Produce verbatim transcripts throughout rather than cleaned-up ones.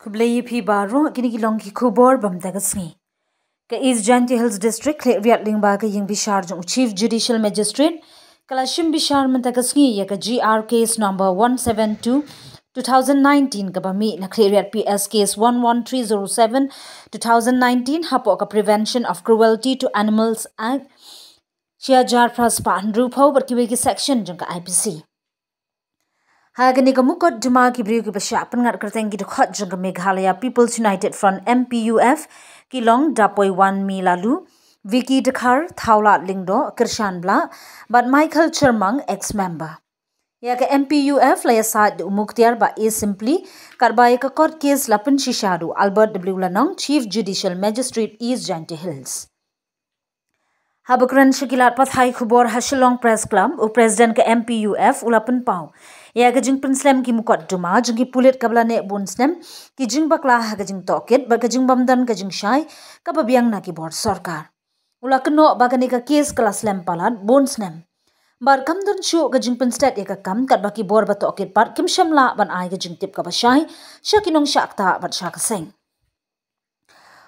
Khublei ïa phi baroh, kine ki long ki khubor ba mynta ka sngi. Ka East Jaintia Hills District, khlem riat lyngba ka ïing bishar jong u Chief Judicial Magistrate, ka la shim bishar mynta ka sngi ïa ka G R case number one seven two two thousand nineteen, kaba mih na khlem riat P S case one one three zero seven two thousand nineteen, hapoh ka Prevention of Cruelty to Animals Act, shi hajar phra spah hynriewphew bad kiwei ki section jong ka I P C. Ha kane ka mukotduma, ki briew kiba shah pynngat kyrteng ki dkhot jong ka Meghalaya People's United Front, M P U F, ki long Dapoiwan Milalu, Vicky Dkhar, Thawlad Lyngdoh, Kyrshan Blah, bad Michael Chyrmang, ex-member. Ïa ka M P U F la ïasaid da u Mukhtiar Bah A Simply, katba ïa ka court case la pynshisha da u Albert W Lanong, Chief Judicial Magistrate, East Jaintia Hills. Haba kren sha ki lad pathai khubor ha Shillong Press Club, u President ka M P U F u la pynpaw ïa ka jingpynslem ki mukotduma jong ki pulit kaba la neh bun snem, ki jingbakla ha ka jingtohkit bad ka jingbymdon ka jingshai kaba biang na ki bor sorkar. U la kynnoh ba kane ka case ka la slem palat bun snem, bad kam don shuh ka jingpynstet ïa ka kam, katba ki bor ba tohkit pat kim shym lah ban ai ka jingtip kaba shai sha ki nongshah ktah bad sha ka seng.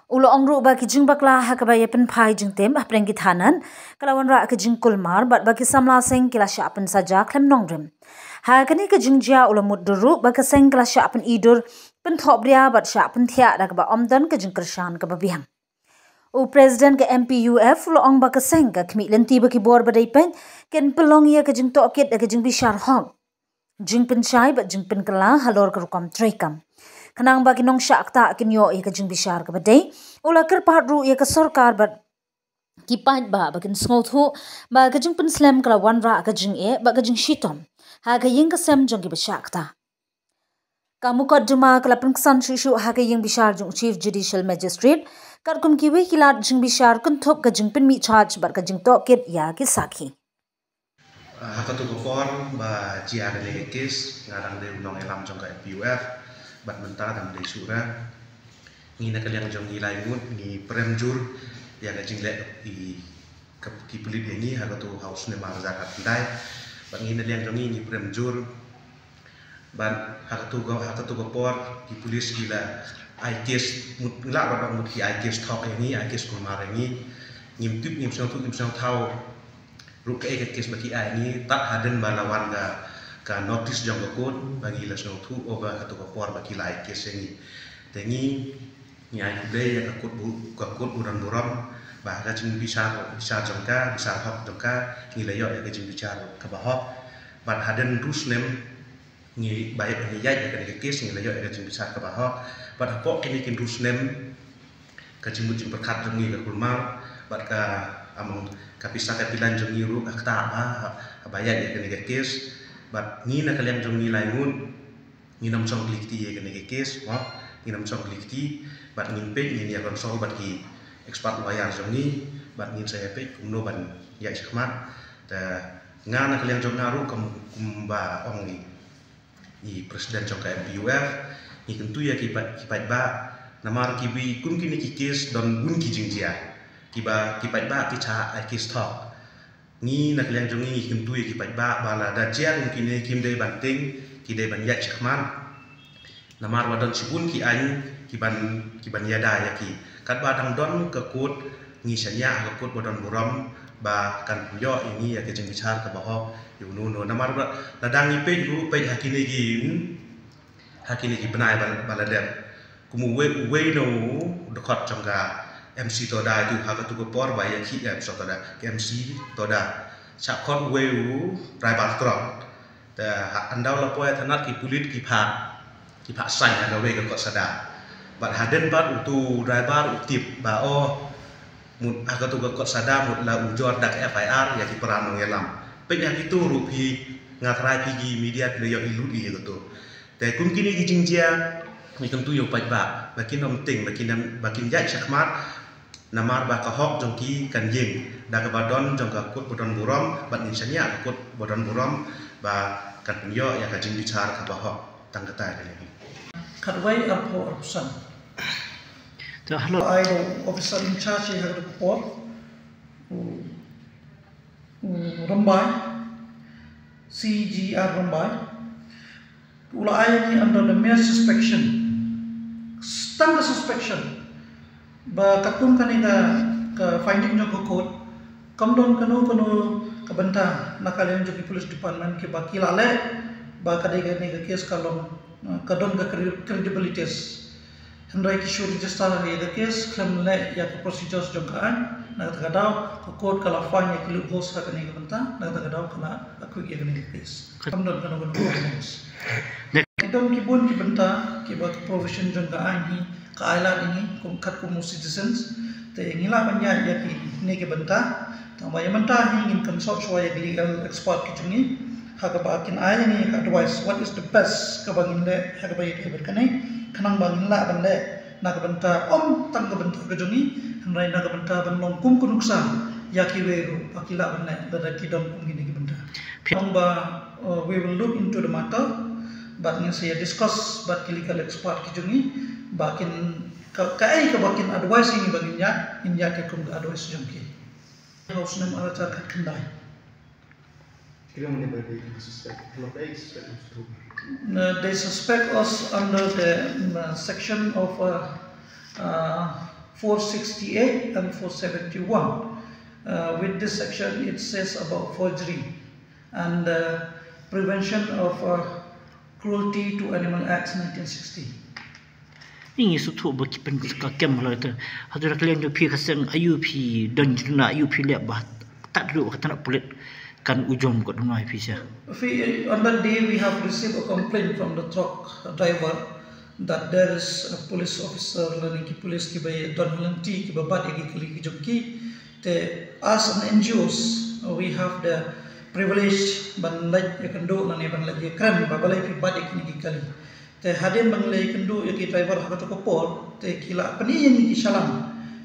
U la ong ruh ba ki jingbakla ha kaba ïa pynphai jingtep hapdeng ki thanat ka la wanrah ka jingkulmar, bad ba ki samla seng ki la shah pynsaja khlem nongrim. Ha kane ka jingjia u la mutdur ruh ba ka seng ka la shah pynidur, pynthohbria bad shah pynthiah da kaba ym don ka jingkyrshan kaba biang. U President ka M P U F u la ong ba ka seng ka khmih lynti ba ki bor ba dei peit kin pynlong ïa ka jingtohkit da ka jingbishar hok, jingpynshai bad jingpynkylla halor ka rukom treikam, khnang ba ki nongshah ktah kin ïoh ïa ka jingbishar kaba dei. U la kyrpad ruh ïa ka sorkar bad ki paidbah ba kin sngewthuh ba ka jingpynslem ka la wanrah ka jingeh bad ka jingshitom ha ka ïing ka sem jong kiba shah ktah. Ka mukotduma ka la pynksan shuh shuh ha ka ïing bishar jong u Chief Judicial Magistrate, katkum kiwei ki lad jingbishar kynthup ka jingpynmih charge bad ka jingtohkit ïa ki sakhi. Ah, ha katu ka por ba jia kane ka case, nga dang dei u nongïalam jong ka M P U F, bad mynta dang dei shuh re. Ngi na ka liang jong ngi lai ngut ngi prem jur ïa ka jingleh i ka, ki pulit ïa ngi ha katu ha u snem ar hajar khatkhyndai. Bad ngi na liang jong ngi ngi prem jur. Bad ha katu ka, ha katu ka por ki pulis ki la ai case mut, la ba dang mut ki ai case thok ïa ngi, ai case kulmar ïa ngi. Ngim tip, ngim sngewthuh, ngim sngewthaw ruh kaei ka case ba ki ai ïa ngi, tad hadien ba la wan ka, ka notice jong ka court ba ngi la sngewthuh, oh, ba ha katu ka por ba ki la ai case ïa ngi. Te ngi, ngi ai khublei ïa ka court bu, ka court bu don burom ba ha ka jingbishar, bishar jong ka, bishar hok jong ka, ngi la ïoh ïa ka jingbishar kaba hok. Bad hadien hynriew snem ngi ba ïa, ngi ïaid ïa kane ka case, ngi la ïoh ïa ka jingbishar kaba hok. Bad hapoh kine ki hynriew snem ka jingmut jingpyrkhat jong ngi ka kulmar, bad ka, among ka pisa ka pilan jong ngi ruh ka ktah ba, ba ïaid ïa kane ka case. Bad ngi na ka liang jong ngi lai ngut ngin ym shong kylli kti ïa kane ka case, mo, ngin ym shong kylli kti. Bad ngin peit, ngin ïa consult bad ki expert lawyer jong ngi, bad ngin sa ïa peit kumno ban ïaid shakhmat. Te nga na ka liang jong nga ruh kum, kumba ong i, i president jong ka M P U F, ngi kyntu ïa ki pait, ki paidbah, namar kiwei kum kine ki case don bun ki jingjia kiba ki paidbah ki shah ai case thok. Ngi na ka liang jong ngi ngi kyntu ïa ki paidbah ba lada jia kum kine kim dei ban tieng, ki dei ban ïaid shakhmat. Namar ba don shibun ki aiñ ki ban, ki ban ïada ïa ki. Katba dang don ka court, ngi shaniah ha ka court ba don burom ba kan pynïoh ïa ngi ïa ka jingbishar kaba hok ïa uno uno. Namar ba lada ngi peit ruh, peit ha kine ki, hmm, ha kine ki bnai ba, ba la dep, kum uwei, uwei na u dkhot jong ka M C Toda itu ha katu ka por ba ïa ki, eh, M C Toda, ka M C Toda, shah khot uwei u driver truck. Te ha, ynda u la poi thanat ki pulit ki phah, ki phah sign ha kawei ka kot sada. Bad hadien pat utu u driver u tip ba, oh, mut ha katu ka kot sada mut la ujor da ka F I R ïa ki para nongïalam. Peit ha kitu ruh phi, nga tharai phi ki media phi la ïoh lut ïa katu. Te kum kine ki jingjia ngi kyntu ïa u paidbah ba kin ym tieng, ba kin ym, ba kin ïaid shakhmat. Namar ba ka hok jong ki kan ïeng da kaba don jong ka court ba don burom, bad ngin shaniah ka court ba don burom ba kan pynïoh ïa ka jingbishar kaba hok tang katta ïa kane. Khatwei arphew arphew san. Te halor ai da u officer in charge ha ka por, u, u Rymbai, C G R Rymbai, u la ai ïa ngi under the mere suspicion Ka suspension ba katkum kane ka, ka finding jong ka court, kam don kano kano ka bynta na ka liang jong ki police department kiba ki la leh ba ka dei kane ka case ka long, uh, ka don ka cre-, credibilities. Hynrei ki shu register ïa ka case khlem leh ïa ka procedures jong ka aiñ. Na kata ka daw ka court ka la find ïa ki loopholes ha kane ka bynta, na kata ka daw ka la acquit ïa kane ka case. Kam don kano kano ka evidence. Ki don ki bun ki bynta kiba ka provision jong ka aiñ hi ka ai lad ïa ngi kum, katkum u citizens. Te ngi lah ban ïaid ïa kine ki bynta. Tangba ïa mynta hi ngin consult shuwa ïa ki legal expert ki jong ngi ha kaba kin ai ïa ngi ka advice what is the best kaba ngin leh ha kaba ïadei bad kane, khnang ba ngin lah ban leh na ka bynta, ym tang ka bynta ka jong ngi, hynrei na ka bynta ban long kum ka nuksa ïa kiwei ruh ba ki lah ban leh lada ki don kum kine ki bynta. Tangba, uh, we will look into the matter, bad ngin sa ïa discuss bad ki legal expert ki jong ngi ba kin, ka, kaei kaba kin advice ïa ngi ba ngin ïaid, ngin ïaid katkum ka advice jong ki. Ha u snem ar hajar khatkhyndai. Uh, they suspect us under the, um, uh, section of, uh, uh, four sixty-eight and four seventy-one. Uh, with this section, it says about forgery and, uh, Prevention of, uh, Cruelty to Animal Acts nineteen sixty. Ngi sngewthuh ba ki pynskhem halor te. Haduh ka liang jong phi ka seng aiu phi don jingkyrmen aiu phi leh ba tad ruh ka tnat pulit kan ujom ka duna phi sha. Phi, on that day we have received a complaint from the truck driver that there is a police officer lane ki police kiba don lynti kiba bat ïa ki kali ki jong ki. Te as an N G Os we have the privilege ban leit ïakynduh lane ban leit ïakren ba balei phi bat ïa kine ki kali. Te hadien ba ngi la ïakynduh ïa ki driver ha kato ka por, te ki la pyni ïa ngi ki challan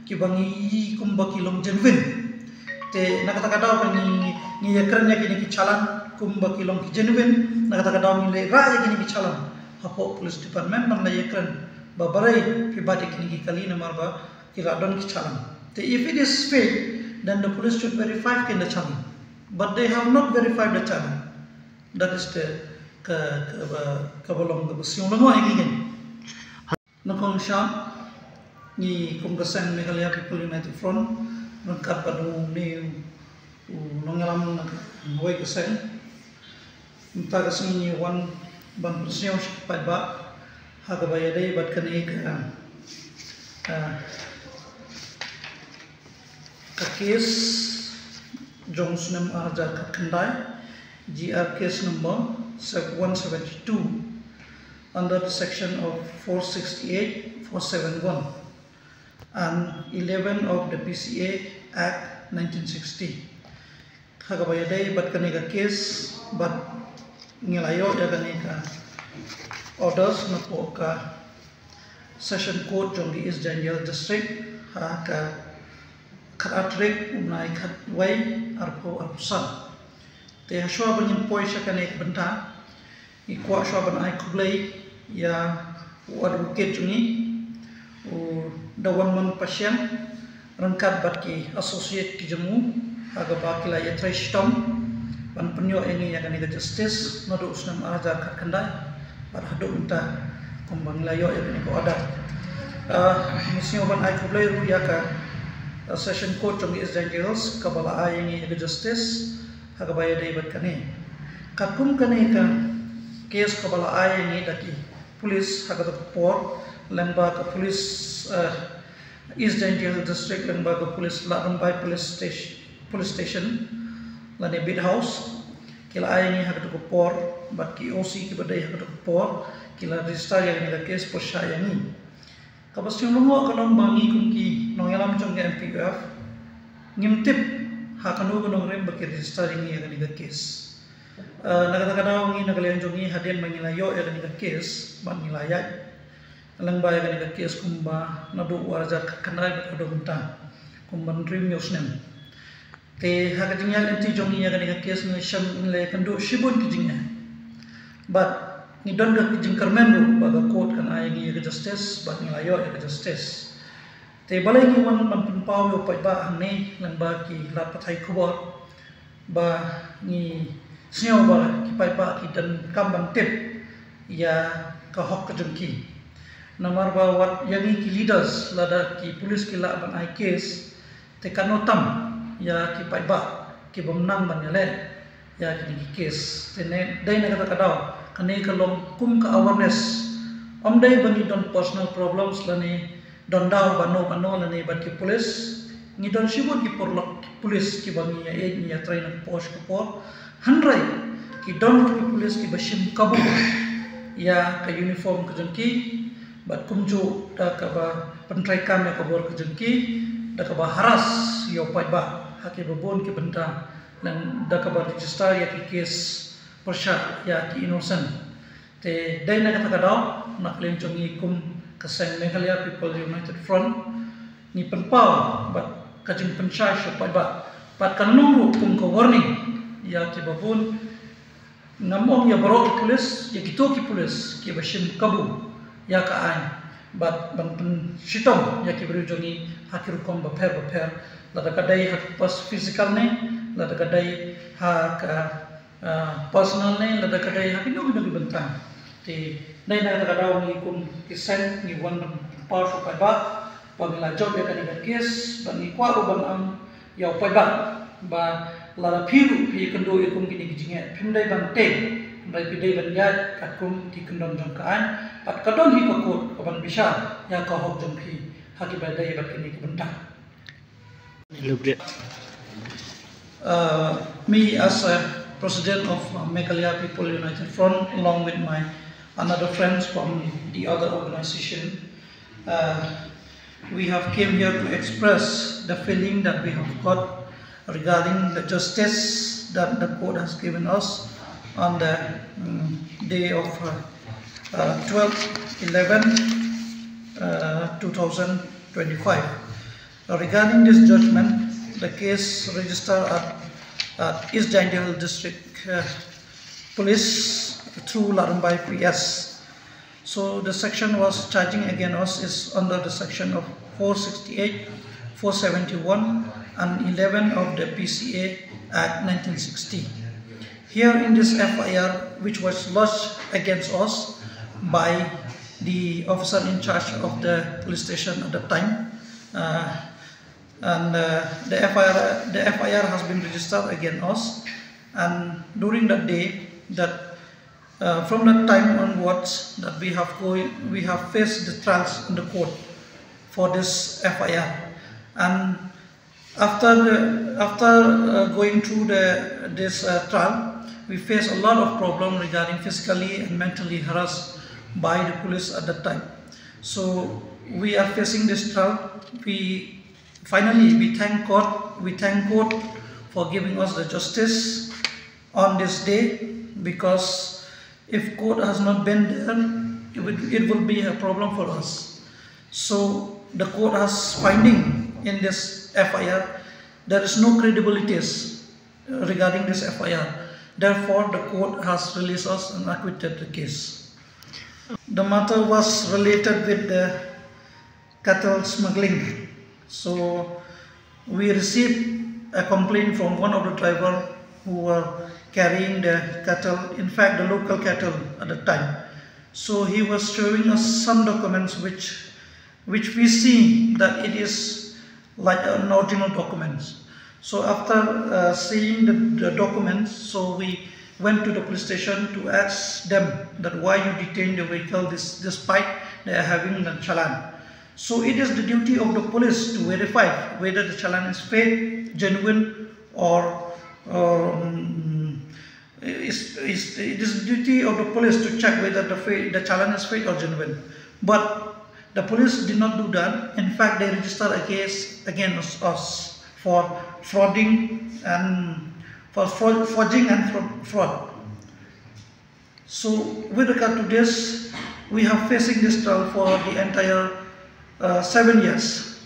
kiba ngi ïohi kumba ki long genuine. Te na kata ka daw ba ngi, ngi ïakren ïa kine ki challan kumba ki long ki genuine, na kata ka daw ngi la rah ïa kine ki challan hapoh police department ban la ïakren ba balei phi bat ïa kine ki kali namar ba ki la don ki challan. Te if it is fake, then the police should verify kin da challan. But they have not verified the challan. That is the ka, kaba, kaba long kaba sngewlyngngoh ïa ngi. Nyngkong sha ngi kum ka seng Meghalaya People United Front ryngkat bad une u nongïalam na kawei ka seng. Mynta ka sngi ngi wan ban pynsngew sha ki paidbah ha kaba ïadei bad kane ka, ah, ka case jong u snem ar hajar khatkhyndai, G R case number one seventy-two under the section of four sixty-eight, four seven one and eleven of the P C A Act nineteen sixty. Ha kaba ïadei bad kane ka case bad ngi la ïoh ïa kane ka orders napoh ka Session Court jong ka East Jaintia Hills District ha ka khatar tarik u bnai khatwei arphew arphew san. Te hashwa ba ngin poi sha kane ka bynta, ngi kwah shuwa ban ai khublei ïa u advocate jong ngi, u Dawanmon Pashiang, ryngkat bad ki associate ki jong u ha kaba ki la ïatrei shitom ban pynïoh ïa ngi ïa kane ka justice naduh u snem ar hajar khatkhyndai bad haduh mynta kumba ngi la ïoh ïa kane ka order. Ah, ngi sngew ban ai khublei ruh ïa ka, ah, Session Court jong ka East Jaintia Hills kaba la ai ïa ngi ïa ka justice ha kaba ïadei bad kane. Katkum kane ka case kaba la ai ïa ngi da ki police ha kato ka por, lyngba ka police, eh, East Jaintia Hills District, lyngba ka police Ladrymbai Police Station, Police Station lane Beat House, ki la ai ïa ngi ha kato ka por bad ki O C kiba dei ha kato ka por ki la register ïa kane ka case pyrshah ïa ngi. Kaba sngewlyngngoh ka long ba ngi kum ki nongïalam jong ka M P U F ngim tip ha kano ka nongrim ba ki register ïa ngi ïa kane ka case. Eh, na kata ka daw ngi na ka liang jong ngi hadien ba ngi la ïoh ïa kane ka case bad ngi la ïaid lyngba ïa kane ka case kumba naduh u ar hajar khatkhyndai bad haduh mynta kumba hynriew hynñiew snem. Te ha ka jingïaid lynti jong ngi ïa kane ka case ngi la ïakynduh shibun ki jingeh. Bad ngi don ka jingkyrmen ruh ba ka court kan ai ïa ngi ïa ka justice bad ngi la ïoh ïa ka justice. Te balei ngi wan ban pynpaw ïa u paidbah hangne lyngba ki lad pathai khubor ba ngi sngew ba ki paidbah ki donkam ban tip ïa ka hok ka jong ki. Namar ba wat ïa ngi ki leaders, lada ki pulit ki lah ban ai case, te katno tam ïa ki paidbah ki bym nang ban ïaleh ïa kine ki case. Te ne dei na kata ka daw, kane ka long kum ka awareness. Ym dei ba ngi don personal problems lane don daw bano bano lane bad ki pulit. Ngi don shibun ki paralok ki pulit kiba ngi ïa ïeit, ngi ïa trei na ka por sha ka por. Hynrei ki don ruh ki pulit kiba shim kabu ïa ka uniform ka jong ki, bad kumjuh da kaba pyntreikam ïa ka bor ka jong ki, da kaba harass ïa u paidbah ha kiba bun ki bynta, lane da kaba register ïa ki case pyrshah ïa ki innocent. Te dei na kata ka daw, na ka liang jong ngi kum ka seng Meghalaya People United Front, ngi pynpaw bad ka jingpynshai sha u paidbah, bad kan long ruh kum ka warning ïa kiba bun. Ngam ong ïa baroh ki pulit, ïa kito ki pulit kiba shim kabu ïa ka aiñ, bad ban pynshitom ïa ki briew jong ngi ha ki rukom bapher bapher, lada ka dei ha ka pos physical ne, lada ka dei ha ka, ah, personal ne, lada ka dei ha kino kino ki bynta. Te dei na kata ka daw ngi kum ki seng ngi wan ban pynpaw sha u paidbah ba ngi la jop ïa kane ka case, bad ngi kwah ruh ban ong ïa u paidbah ba lada phi ruh phi ïakynduh ïa kum kine ki jingeh, phim dei ban tei, hynrei phi dei ban ïaid katkum ki kyndon jong ka aiñ, bad ka don hi ka kot kaban bishar ïa ka hok jong phi ha kiba dei bad kine ki bynta. Elaborate. Uh, me as a president of, uh, Meghalaya People United Front, along with my another friends from the other organization, uh, we have came here to express the feeling that we have got regarding the justice that the court has given us on the, mm, day of, uh, uh, twelve eleven, uh, two thousand twenty-five. Uh, regarding this judgment, the case registered at, at East Jaintia Hills District, uh, Police through Ladrymbai P S. So the section was charging against us is under the section of four sixty-eight, four seventy-one and eleven of the P C A Act nineteen sixty. Here in this F I R, which was lodged against us by the officer in charge of the police station at the time, uh, and, uh, the F I R, the F I R has been registered against us. And during that day, that, uh, from that time onwards, that we have going, we have faced the trials in the court for this F I R. And after the, after, uh, going through the, this, uh, trial, we face a lot of problem regarding physically and mentally harassed by the police at that time. So we are facing this trial. We finally, we thank God. We thank God for giving us the justice on this day, because if court has not been there, it would, it will be a problem for us. So the court has finding in this F I R, there is no credibilities regarding this F I R. Therefore, the court has released us and acquitted the case. The matter was related with the cattle smuggling. So we received a complaint from one of the driver who were carrying the cattle, in fact, the local cattle at the time. So he was showing us some documents which, which we see that it is like an original documents. So after, uh, seeing the, the documents, so we went to the police station to ask them that why you detain the vehicle this, despite they are having the challan. So it is the duty of the police to verify whether the challan is fake, genuine, or, um, it's, it's, it is duty of the police to check whether the fa-, the challan is fake or genuine. But the police did not do that. In fact, they registered a case against us for frauding and for fraud, forging and fraud, fraud. So with regard to this, we have facing this trial for the entire, uh, seven years.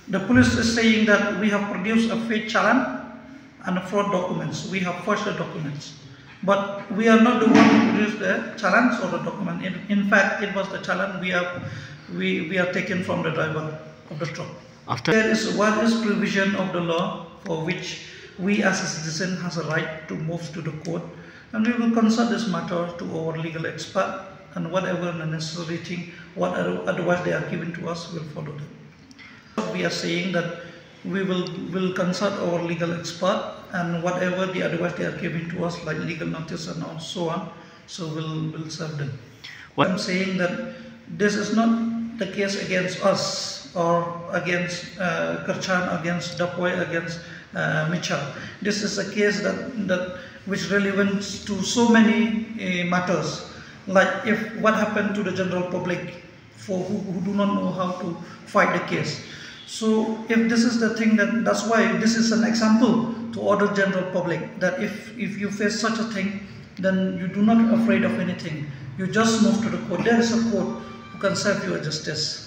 The police is saying that we have produced a fake challan and a fraud documents. We have forged the documents. But we are not the one who produced the challans or the document. In, in fact, it was the challan we have, we, we are taken from the driver of the truck. After there is, what is provision of the law for which we as a citizen has a right to move to the court, and we will consult this matter to our legal expert, and whatever the necessary thing, what ad- advice they are given to us, we'll follow them. We are saying that we will will consult our legal expert, and whatever the advice they are giving to us, like legal notice and all so on, so we'll we'll serve them. What I'm saying that this is not the case against us or against uh, Kerchan, against Dapoi, against uh, Michal. This is a case that that which relevant to so many uh, matters. Like if what happened to the general public for who, who do not know how to fight the case. So if this is the thing, then that's why this is an example to other general public, that if if you face such a thing, then you do not afraid of anything. You just move to the court. There is a court who can serve you a justice.